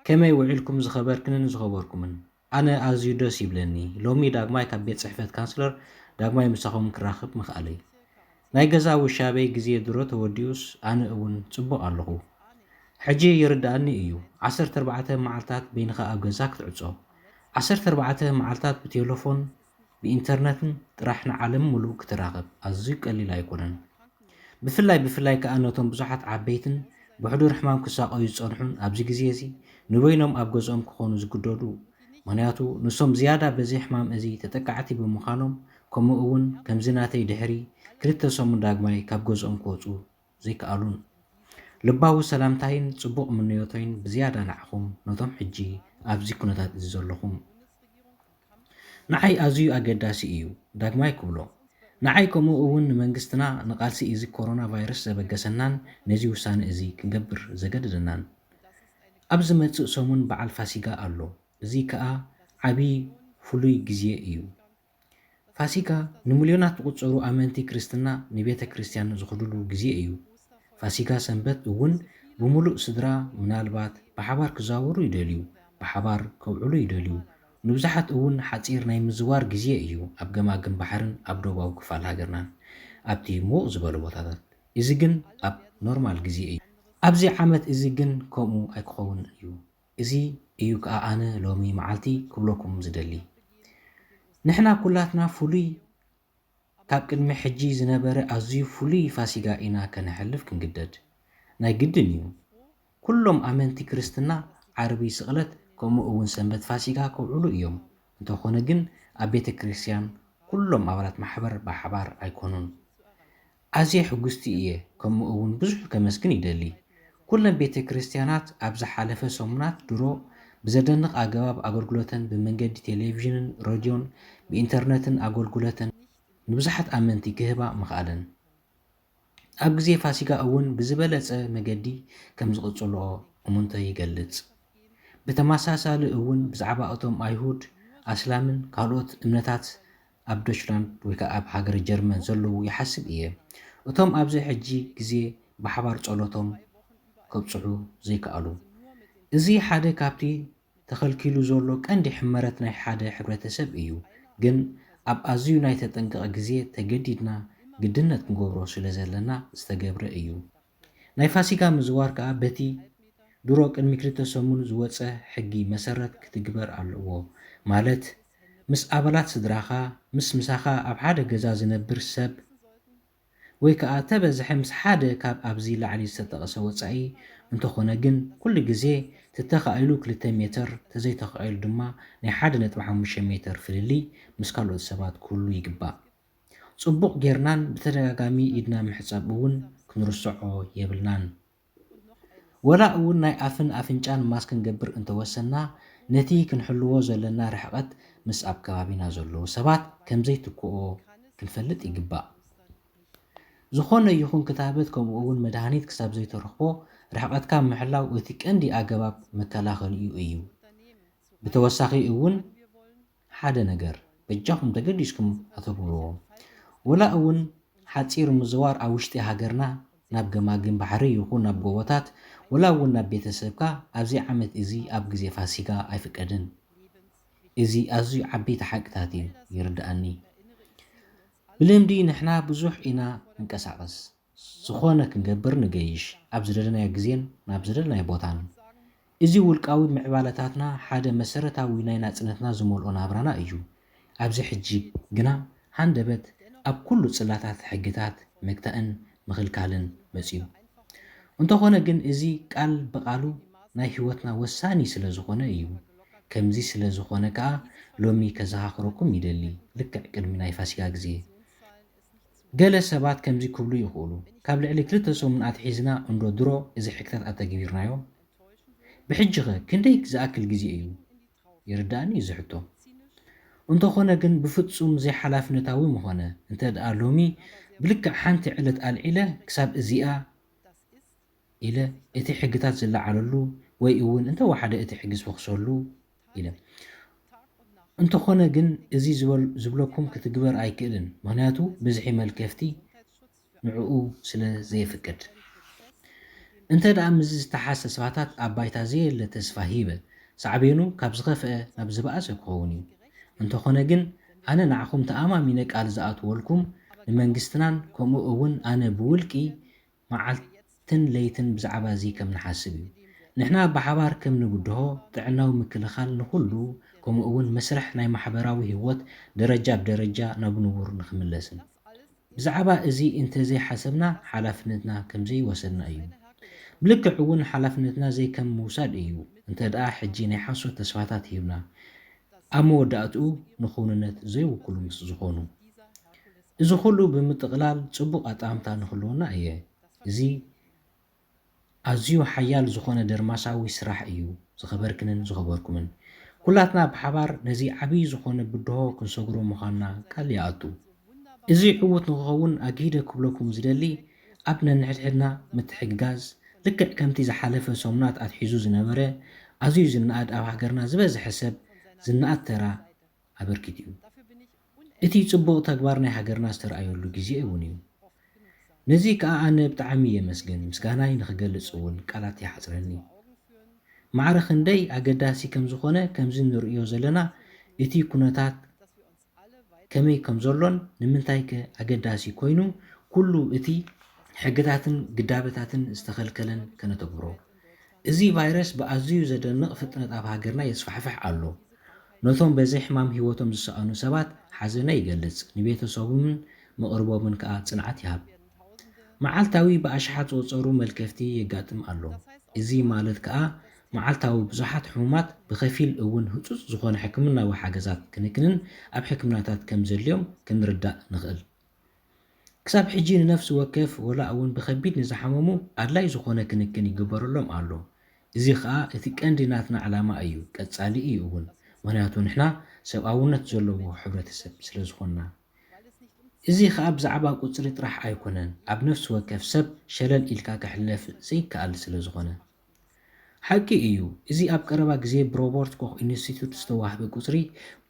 ከመይ ውዒልኩም ዝኸበርክንን ዝኸበርኩምን? ኣነ ኣዝዩ ደስ ይብለኒ ሎሚ ዳግማይ ካብ ቤት ጽሕፈት ካንስለር ዳግማይ ምሳኹም ክራኽብ ምኽኣለይ። ናይ ገዛ ውሻበይ ግዜ ድሮ ተወዲኡስ ኣነ እውን ጽቡቕ ኣለኹ። ሕጂ ይርድኣኒ እዩ፣ ዓሰርተ ኣርባዕተ መዓልታት በይንኻ ኣብ ገዛ ክትዕጾ፣ ዓሰርተ ኣርባዕተ መዓልታት ብቴለፎን ብኢንተርነትን ጥራሕ ንዓለም ምሉእ ክትራኸብ ኣዝዩ ቀሊል ኣይኮነን። ብፍላይ ብፍላይ ከኣ ነቶም ብዙሓት ዓበይትን ብሕዱር ሕማም ክሳቐዩ ዝጸንሑን ኣብዚ ግዜ እዚ ንበይኖም ኣብ ገዝኦም ክኾኑ ዝግደዱ፣ ምኽንያቱ ንሶም ዝያዳ በዚ ሕማም እዚ ተጠቃዕቲ ብምዃኖም፣ ከምኡ እውን ከምዚ ናተይ ድሕሪ ክልተ ሰሙን ዳግማይ ካብ ገዝኦም ክወጹ ዘይከኣሉን። ልባዊ ሰላምታይን ጽቡቕ ምንዮተይን ብዝያዳ ንዓኹም ነቶም ሕጂ ኣብዚ ኩነታት እዚ ዘለኹም። ንዓይ ኣዝዩ ኣገዳሲ እዩ ዳግማይ ክብሎ። ንዓይ ከምኡ እውን ንመንግስትና ንቓልሲ እዚ ኮሮና ቫይረስ ዘበገሰናን ነዚ ውሳነ እዚ ክንገብር ዘገደደናን። ኣብ ዝመጽእ ሰሙን በዓል ፋሲጋ ኣሎ። እዚ ከኣ ዓቢ ፍሉይ ግዜ እዩ። ፋሲጋ ንሚልዮናት ዝቑጸሩ ኣመንቲ ክርስትና ንቤተ ክርስቲያን ዝኸድሉ ግዜ እዩ። ፋሲጋ ሰንበት እውን ብምሉእ ስድራ ምናልባት ብሓባር ክዛወሩ ይደልዩ፣ ብሓባር ከውዕሉ ይደልዩ። ንብዙሓት እውን ሓጺር ናይ ምዝዋር ግዜ እዩ ኣብ ገማግም ባሕርን ኣብ ደቡባዊ ክፋል ሃገርናን ኣብቲ ምዉቕ ዝበሉ ቦታታት። እዚ ግን ኣብ ኖርማል ግዜ እዩ። ኣብዚ ዓመት እዚ ግን ከምኡ ኣይክኸውን እዩ። እዚ እዩ ከኣ ኣነ ሎሚ መዓልቲ ክብለኩም ዝደሊ። ንሕና ኩላትና ፍሉይ ካብ ቅድሚ ሕጂ ዝነበረ ኣዝዩ ፍሉይ ፋሲጋ ኢና ከነሕልፍ ክንግደድ ናይ ግድን እዩ። ኩሎም ኣመንቲ ክርስትና ዓርቢ ስቕለት ከምኡ እውን ሰንበት ፋሲጋ ከውዕሉ እዮም። እንተኾነ ግን ኣብ ቤተ ክርስቲያን ኩሎም ኣባላት ማሕበር ብሓባር ኣይኮኑን። ኣዝየ ሕጉስቲ እየ፣ ከምኡ እውን ብዙሕ ከመስግን ይደሊ። ኩለን ቤተ ክርስቲያናት ኣብ ዝሓለፈ ሰሙናት ድሮ ብዘደንቕ ኣገባብ ኣገልግሎተን ብመንገዲ ቴሌቪዥንን ሬድዮን ብኢንተርነትን ኣገልግሎተን ንብዙሓት ኣመንቲ ክህባ ምኽኣለን። ኣብ ግዜ ፋሲጋ እውን ብዝበለጸ መገዲ ከም ዝቕጽልኦ እሙንቶ ይገልጽ። ብተመሳሳሊ እውን ብዛዕባ እቶም ኣይሁድ፣ ኣስላምን ካልኦት እምነታት ኣብ ዶችላንድ ወይ ከዓ ኣብ ሃገረ ጀርመን ዘለዉ ይሓስብ እየ። እቶም ኣብዚ ሕጂ ግዜ ብሓባር ጸሎቶም ከብጽሑ ዘይከኣሉ። እዚ ሓደ ካብቲ ተኸልኪሉ ዘሎ ቀንዲ ሕመረት ናይ ሓደ ሕብረተሰብ እዩ። ግን ኣብ ኣዝዩ ናይ ተጠንቀቐ ግዜ ተገዲድና ግድነት ክንገብሮ ስለ ዘለና ዝተገብረ እዩ። ናይ ፋሲጋ ምዝዋር ከኣ በቲ ድሮ ቅድሚ ክልተ ሰሙን ዝወጸ ሕጊ መሰረት ክትግበር ኣለዎ። ማለት ምስ ኣባላት ስድራኻ፣ ምስ ምሳኻ ኣብ ሓደ ገዛ ዝነብር ሰብ ወይ ከኣ ተበዝሐ ምስ ሓደ ካብ ኣብዚ ላዕሊ ዝተጠቐሰ ወጻኢ እንተኾነ ግን ኩሉ ግዜ ተተኻኢሉ ክልተ ሜተር ተዘይተኻኢሉ ድማ ናይ ሓደ ነጥቢ ሓሙሽተ ሜተር ፍልልይ ምስ ካልኦት ሰባት ክህሉ ይግባእ። ጽቡቕ ጌርናን ብተደጋጋሚ ኢድና ምሕጻብ እውን ክንርስዖ የብልናን። ወላ እውን ናይ ኣፍን ኣፍንጫን ማስክ ክንገብር እንተወሰና ነቲ ክንሕልዎ ዘለና ርሕቐት ምስ ኣብ ከባቢና ዘለዉ ሰባት ከምዘይትክኦ ክንፈልጥ ይግባእ። ዝኾነ ይኹን ክታበት ከምኡ እውን መድሃኒት ክሳብ ዘይተረኽቦ ርሕቐትካ ምሕላው እቲ ቀንዲ ኣገባብ መከላኸሊኡ እዩ። ብተወሳኺ እውን ሓደ ነገር በጃኹም ተገዲስኩም ኣተግብርዎ። ወላ እውን ሓፂር ምዝዋር ኣብ ውሽጢ ሃገርና ናብ ገማግም ባሕሪ ይኹን ናብ ጎቦታት ወላ እውን ናብ ቤተሰብካ ኣብዚ ዓመት እዚ ኣብ ግዜ ፋሲጋ ኣይፍቀድን። እዚ ኣዝዩ ዓበይቲ ሓቅታት እዩ ይርድኣኒ። ብልምዲ ንሕና ብዙሕ ኢና ንንቀሳቐስ። ዝኾነ ክንገብር ንገይሽ፣ ኣብ ዝደለናዮ ግዜን ናብ ዝደለናዮ ቦታን። እዚ ውልቃዊ ምዕባለታትና ሓደ መሰረታዊ ናይ ናጽነትና ዝመልኦ ናብራና እዩ። ኣብዚ ሕጂ ግና ሃንደበት ኣብ ኩሉ ጽላታት ሕግታት መግታእን ምኽልካልን መጽዩ። እንተኾነ ግን እዚ ቃል ብቓሉ ናይ ህይወትና ወሳኒ ስለ ዝኾነ እዩ። ከምዚ ስለ ዝኾነ ከኣ ሎሚ ከዘኻኽረኩም ይደሊ፣ ልክዕ ቅድሚ ናይ ፋሲጋ ግዜ። ገለ ሰባት ከምዚ ክብሉ ይኽእሉ፣ ካብ ልዕሊ ክልተ ሰሙን ኣትሒዝና እንዶ ድሮ እዚ ሕግታት ኣተግቢርናዮ? ብሕጂኸ ክንደይ ዝኣክል ግዜ እዩ? ይርድኣኒ እዚ ሕቶ። እንተኾነ ግን ብፍጹም ዘይሓላፍነታዊ ምኾነ፣ እንተ ደኣ ሎሚ ብልክዕ ሓንቲ ዕለት ኣልዒለ ክሳብ እዚኣ ኢለ እቲ ሕግታት ዝለዓለሉ ወይ እውን እንተወሓደ እቲ ሕጊ ዝፈኽሰሉ ኢለ። እንተኾነ ግን እዚ ዝበል- ዝብለኩም ክትግበር ኣይክእልን፣ ምኽንያቱ ብዝሒ መልከፍቲ ንዕኡ ስለ ዘየፍቅድ። እንተ ደኣ ምስዚ ዝተሓሰ ስፋታት ኣብ ባይታ ዘየለ ተስፋ ሂበ፣ ሳዕቤኑ ካብ ዝኸፍአ ናብ ዝበኣሰ ክኸውን እዩ። እንተኾነ ግን፣ ኣነ ንዓኹም ተኣማሚነ ቃል ዝኣትወልኩም፣ ንመንግስትናን ከምኡ እውን ኣነ ብውልቂ መዓልትን ለይትን ብዛዕባ እዚ ከም ንሓስብ እዩ። ንሕና ብሓባር ከም ንብድሆ፣ ጥዕናዊ ምክልኻል ንኹሉ፣ ከምኡ እውን መስርሕ ናይ ማሕበራዊ ህይወት ደረጃ ብደረጃ ናብ ንቡር ንኽምለስን። ብዛዕባ እዚ እንተዘይሓሰብና ሓላፍነትና ከም ዘይወሰድና እዩ። ብልክዕ እውን ሓላፍነትና ዘይከም ምውሳድ እዩ። እንተ ደኣ ሕጂ ናይ ሓሶት ተስፋታት ሂብና፣ ኣብ መወዳእትኡ ንኽውንነት ዘይውክሉ ምስ ዝኾኑ። እዚ ኩሉ ብምጥቕላል ጽቡቕ ኣጠማምታ ንኽልወና እየ። እዚ ኣዝዩ ሓያል ዝኾነ ደርማሳዊ ስራሕ እዩ። ዝኸበርክንን ዝኸበርኩምን፣ ኩላትና ብሓባር ነዚ ዓብዪ ዝኾነ ብድሆ ክንሰግሮ ምዃንና ቃል ይኣቱ። እዚ ዕዉት ንኽኸውን ኣግሂደ ክብለኩም ዝደሊ፣ ኣብ ነንሕድሕድና ምትሕግጋዝ፣ ልክዕ ከምቲ ዝሓለፈ ሰሙናት ኣትሒዙ ዝነበረ፣ ኣዝዩ ዝነኣድ፣ ኣብ ሃገርና ዝበዝሐ ሰብ ዝነኣድ ተራ ኣበርኪቱ እዩ። እቲ ጽቡቕ ተግባር ናይ ሃገርና ዝተረኣየሉ ግዜ እውን እዩ። ነዚ ከኣ ኣነ ብጣዕሚ የመስግን፣ ምስጋናይ ንኽገልጽ እውን ቃላት ይሓጽረኒ። ማዕረ ክንደይ ኣገዳሲ ከም ዝኾነ ከምዚ ንርእዮ ዘለና፣ እቲ ኩነታት ከመይ ከም ዘሎን ንምንታይከ ኣገዳሲ ኮይኑ ኩሉ እቲ ሕግታትን ግዳበታትን ዝተኸልከለን ከነተግብሮ። እዚ ቫይረስ ብኣዝዩ ዘደንቕ ፍጥነት ኣብ ሃገርና የስፋሕፍሕ ኣሎ። ነቶም በዚ ሕማም ህይወቶም ዝሰኣኑ ሰባት ሓዘነ ይገልጽ፣ ንቤተሰቦምን መቕርቦምን ከኣ ጽንዓት ይሃብ። መዓልታዊ ብኣሽሓት ዝቑጸሩ መልከፍቲ የጋጥም ኣሎ። እዚ ማለት ከኣ መዓልታዊ ብዙሓት ሕሙማት ብኸፊል እውን ህጹጽ ዝኾነ ሕክምናዊ ሓገዛት ክንክንን ኣብ ሕክምናታት ከም ዘድልዮም ክንርዳእ ንኽእል። ክሳብ ሕጂ ንነፍሲ ወከፍ ወላ እውን ብኸቢድ ንዝሓመሙ ኣድላይ ዝኾነ ክንክን ይግበረሎም ኣሎ። እዚ ኸኣ እቲ ቀንዲ ናትና ዕላማ እዩ፣ ቀጻሊ እዩ እውን። ምኽንያቱ ንሕና ሰብኣውነት ዘለዎ ሕብረተሰብ ስለ ዝኾንና። እዚ ኸኣ ብዛዕባ ቁጽሪ ጥራሕ ኣይኮነን፣ ኣብ ነፍሲ ወከፍ ሰብ ሸለል ኢልካ ክሕለፍ ዘይከኣል ስለ ዝኾነ። ሓቂ እዩ፣ እዚ ኣብ ቀረባ ግዜ ብሮበርት ኮኽ ኢንስቲትዩት ዝተዋህበ ቁጽሪ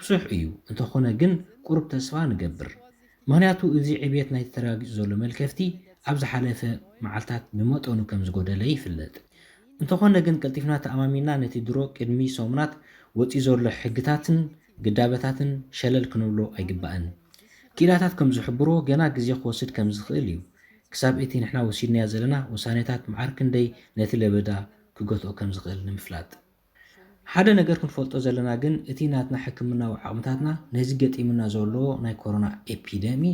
ብዙሕ እዩ፣ እንተኾነ ግን ቁሩብ ተስፋ ንገብር። ምኽንያቱ እዚ ዕብየት ናይቲ ተረጋጊጹ ዘሎ መልከፍቲ ኣብ ዝሓለፈ መዓልታት ብመጠኑ ከም ዝጎደለ ይፍለጥ። እንተኾነ ግን ቀልጢፍና ተኣማሚንና ነቲ ድሮ ቅድሚ ሰሙናት ወጺኡ ዘሎ ሕግታትን ግዳበታትን ሸለል ክንብሎ ኣይግባእን። ክኢላታት ከም ዝሕብርዎ ገና ግዜ ክወስድ ከም ዝኽእል እዩ። ክሳብ እቲ ንሕና ወሲድናዮ ዘለና ውሳኔታት መዓር ክንደይ ነቲ ለበዳ ክገትኦ ከም ዝኽእል ንምፍላጥ። ሓደ ነገር ክንፈልጦ ዘለና ግን እቲ ናትና ሕክምናዊ ዓቕምታትና ነዚ ገጢሙና ዘሎ ናይ ኮሮና ኤፒደሚ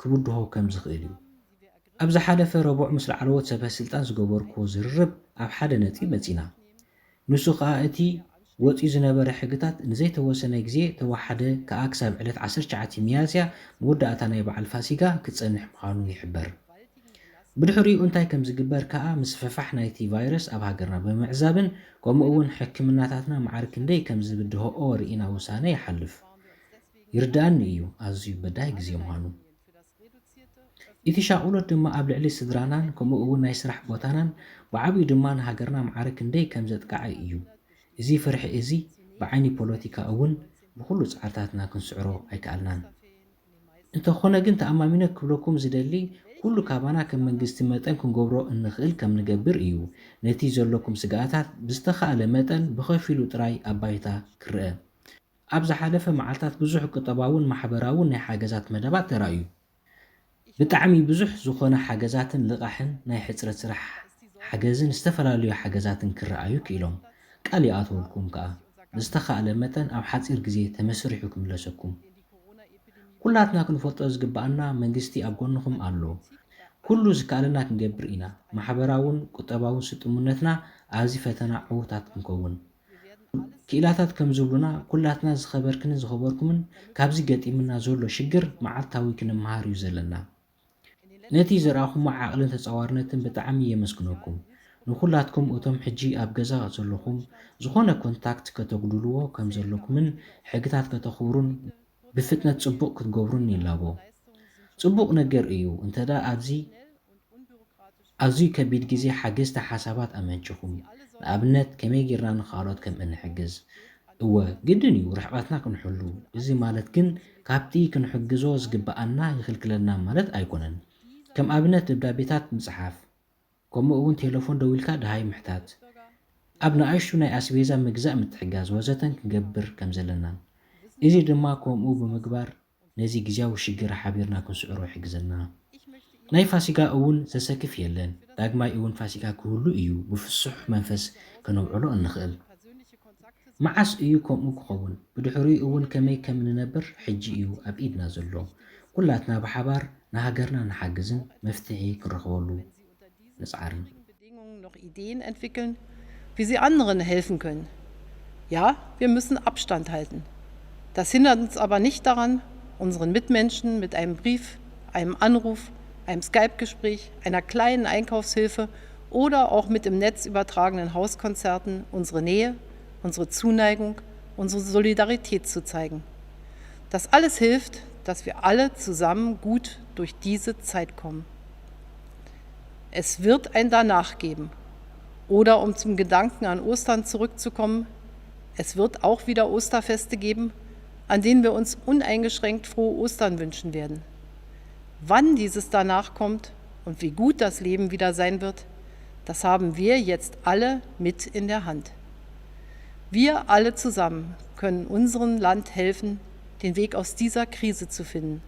ክብድሆ ከም ዝኽእል እዩ። ኣብ ዝሓለፈ ረቡዕ ምስ ላዕለዎት ሰበ ስልጣን ዝገበርክዎ ዝርርብ ኣብ ሓደ ነጥቢ መጺና። ንሱ ከኣ እቲ ወጺኡ ዝነበረ ሕግታት ንዘይተወሰነ ግዜ ተወሓደ ከኣ ክሳብ ዕለት ዓሰርተ ትሽዓተ ሚያዝያ መወዳእታ ናይ በዓል ፋሲጋ ክጸንሕ ምዃኑ ይሕበር። ብድሕሪኡ እንታይ ከም ዝግበር ከኣ ምስፍሕፋሕ ናይቲ ቫይረስ ኣብ ሃገርና ብምዕዛብን ከምኡ እውን ሕክምናታትና መዓር ክንደይ ከም ዝብድሆኦ ርኢና ውሳነ ይሓልፍ። ይርድኣኒ እዩ ኣዝዩ በዳሂ ግዜ ምዃኑ። እቲ ሻቕሎት ድማ ኣብ ልዕሊ ስድራናን ከምኡ እውን ናይ ስራሕ ቦታናን ብዓብዩ ድማ ንሃገርና መዓረ ክንደይ ከም ዘጥቅዓ እዩ። እዚ ፍርሒ እዚ ብዓይኒ ፖለቲካ እውን ብኹሉ ጻዕርታትና ክንስዕሮ ኣይከኣልናን። እንተኾነ ግን ተኣማሚነ ክብለኩም ዝደሊ ኩሉ ካባና ከም መንግስቲ መጠን ክንገብሮ እንኽእል ከም ንገብር እዩ። ነቲ ዘለኩም ስግኣታት ብዝተኻእለ መጠን ብኸፊሉ ጥራይ ኣብ ባይታ ክረአ። ኣብ ዝሓለፈ መዓልታት ብዙሕ ቁጠባውን ማሕበራውን ናይ ሓገዛት መደባት ተራእዩ። ብጣዕሚ ብዙሕ ዝኾነ ሓገዛትን ልቓሕን ናይ ሕጽረት ስራሕ ሓገዝን ዝተፈላለዩ ሓገዛትን ክረኣዩ ክኢሎም። ቃል ይኣትወልኩም ከኣ ብዝተኻእለ መጠን ኣብ ሓጺር ግዜ ተመስሪሑ ክምለሰኩም። ኩላትና ክንፈልጦ ዝግበኣና መንግስቲ ኣብ ጎንኹም ኣሎ። ኩሉ ዝከኣለና ክንገብር ኢና። ማሕበራውን ቁጠባውን ስጥሙነትና ኣብዚ ፈተና ዕዉታት ክንከውን። ክኢላታት ከም ዝብሉና ኩላትና ዝኸበርክንን ዝኸበርኩምን ካብዚ ገጢምና ዘሎ ሽግር መዓልታዊ ክንመሃር እዩ ዘለና። ነቲ ዘርኣኹሞ ዓቕልን ተጻዋርነትን ብጣዕሚ የመስግነኩም። ንኹላትኩም እቶም ሕጂ ኣብ ገዛ ዘለኹም ዝኾነ ኮንታክት ከተጉድልዎ ከም ዘለኩምን ሕግታት ከተኽብሩን ብፍጥነት ጽቡቕ ክትገብሩን ይላቦ። ጽቡቕ ነገር እዩ እንተደኣ ኣብዚ ኣዝዩ ከቢድ ግዜ ሓገዝቲ ሓሳባት ኣመንጭኹም። ንኣብነት ከመይ ጌርና ንኻልኦት ከም እንሕግዝ። እወ ግድን እዩ ርሕቐትና ክንሕሉ። እዚ ማለት ግን ካብቲ ክንሕግዞ ዝግበኣና ይኽልክለና ማለት ኣይኮነን። ከም ኣብነት ደብዳቤታት ምጽሓፍ። ከምኡ እውን ቴሌፎን ደዊልካ ድሃይ ምሕታት፣ ኣብ ንኣሽቱ ናይ ኣስቤዛ ምግዛእ ምትሕጋዝ ወዘተን ክንገብር ከም ዘለናን፣ እዚ ድማ ከምኡ ብምግባር ነዚ ግዝያዊ ሽግር ሓቢርና ክንስዕሮ ይሕግዘና። ናይ ፋሲካ እውን ዘሰክፍ የለን። ዳግማይ እውን ፋሲካ ክህሉ እዩ፣ ብፍሱሕ መንፈስ ከነብዕሎ እንኽእል። መዓስ እዩ ከምኡ ክኸውን? ብድሕሪኡ እውን ከመይ ከም ንነብር ሕጂ እዩ ኣብ ኢድና ዘሎ። ኩላትና ብሓባር ንሃገርና ንሓግዝን መፍትሒ ክንረኽበሉ ንጽዓርን። Bedingungen noch Ideen entwickeln, wie sie anderen helfen können. Ja, wir müssen Abstand halten. Das hindert uns aber nicht daran, unseren Mitmenschen mit einem Brief, einem Anruf, einem Skype-Gespräch, einer kleinen Einkaufshilfe oder auch mit im Netz übertragenen Hauskonzerten unsere Nähe, unsere Zuneigung, unsere Solidarität zu zeigen. Das alles hilft, dass wir alle zusammen gut durch diese Zeit kommen. Es wird ein Danach geben. Oder um zum Gedanken an Ostern zurückzukommen, es wird auch wieder Osterfeste geben, an denen wir uns uneingeschränkt frohe Ostern wünschen werden. Wann dieses Danach kommt und wie gut das Leben wieder sein wird, das haben wir jetzt alle mit in der Hand. Wir alle zusammen können unserem Land helfen, den Weg aus dieser Krise zu finden.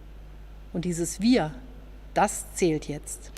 Und dieses Wir, das zählt jetzt.